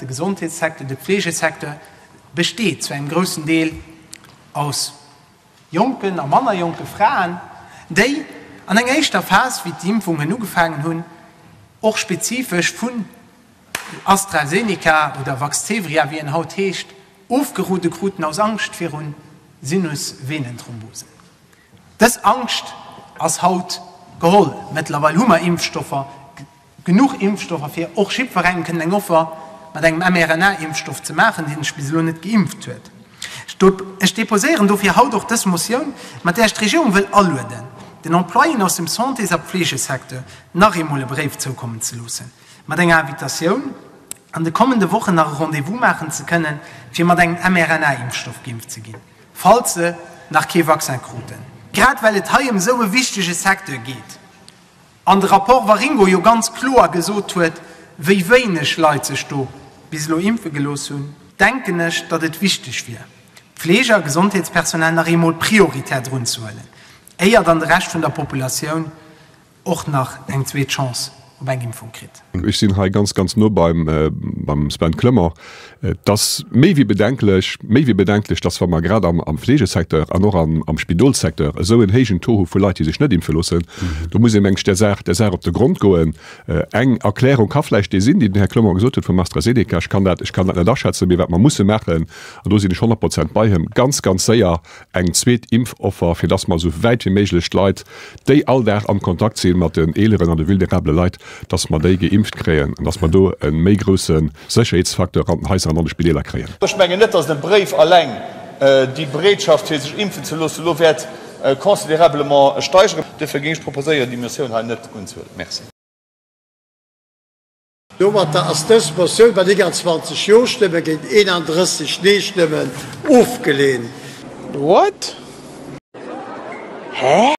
De Gesondheetssecteur, de Pflegesecteur besteet zu engem groussen Deel aus jonken a manner jonke Fraen, déi an enger éischter Phas, wéi d'Impfungen ugefaangen hunn, och spezifesch vun AstraZeneca oder Vaxzevria, wéi en haut heescht, ofgerode kruten aus Angscht viru Sinusvenenthrombosen. Dës Angscht ass haut geholl. Mëttlerweil hu mer Impfstoffer, genuch Impfstoffer, fir och jiddwerengem kënnen eng Offer mat engem mRNA-Impfstoff ze maachen, deen sech bis elo net geimpft huet. Ech deposéieren dofir haut och dës Motioun, mat där ech d'Regierung wëll alueden, den Employéen aus dem Santés a Pflegesecteur nach eemol e Bréif zoukommen ze loossen, mat enger Invitatioun, an de kommende Wochen nach e Rendez-vous maachen ze kënnen, fir mat engem mRNA-Impfstoff geimpft ze ginn, falls se nach kee Vaccin kruten. Grad well et hei ëm esou e wichtege Secteur geet an de Rapport Waringo jo ganz kloer gesot huet, wéi wéineg Leit sech do bis elo impfe gelooss hunn, denken ech, datt et wichteg wier, d'Fleege a Gesondheetspersonal nach eemol prioritär drunzehuelen, éier dann de Rescht vun der Populatioun och nach eng zweet Chance op eng Impfung kritt. Ech sinn hei ganz, ganz no beim, beim Sven Clement. Et ass méi wéi bedenklech, méi wéi bedenklech, dass, wa mer grad am, am Fleegesecteur an och am, am Spidolssecteur esou en héijen Taux hu vu Leit, déi sech net impfe loossen, do muss ee meng ech der Saach, der Saach op de Grond goen. Eng Erklärung ka vläicht déi sinn, déi den Här Clement gesot huet vum AstraZeneca. Ech kann dat, ech kann dat net aschätzen, mee wat mer musse maachen, an do sinn ech 100 Prozent bei him, ganz, ganz séier eng zweet Impfoffer, fir dass mer esou wäit wéi méiglech d'Leit, déi all Dag am Kontakt si mat den eeleren an de vulnerabele Leit, dass mer déi geimpft kréien an dass mer do e méi grousse Sécherheetsfacteur an den Haiser an an de Spideeler kréien. Ech mengen net, dass e Bréif alleng déi Bereetschaft, fir sech impfen ze loossen, elo wäert considérablement steigeren. Duerfir géing ech proposéieren, déi Motioun hei net unzehuelen. Merci. Domatter ass dës Motioun mat 29 Jo-Stëmme géint 31 Nee-Stëmmen ofgeleent. What? Hä?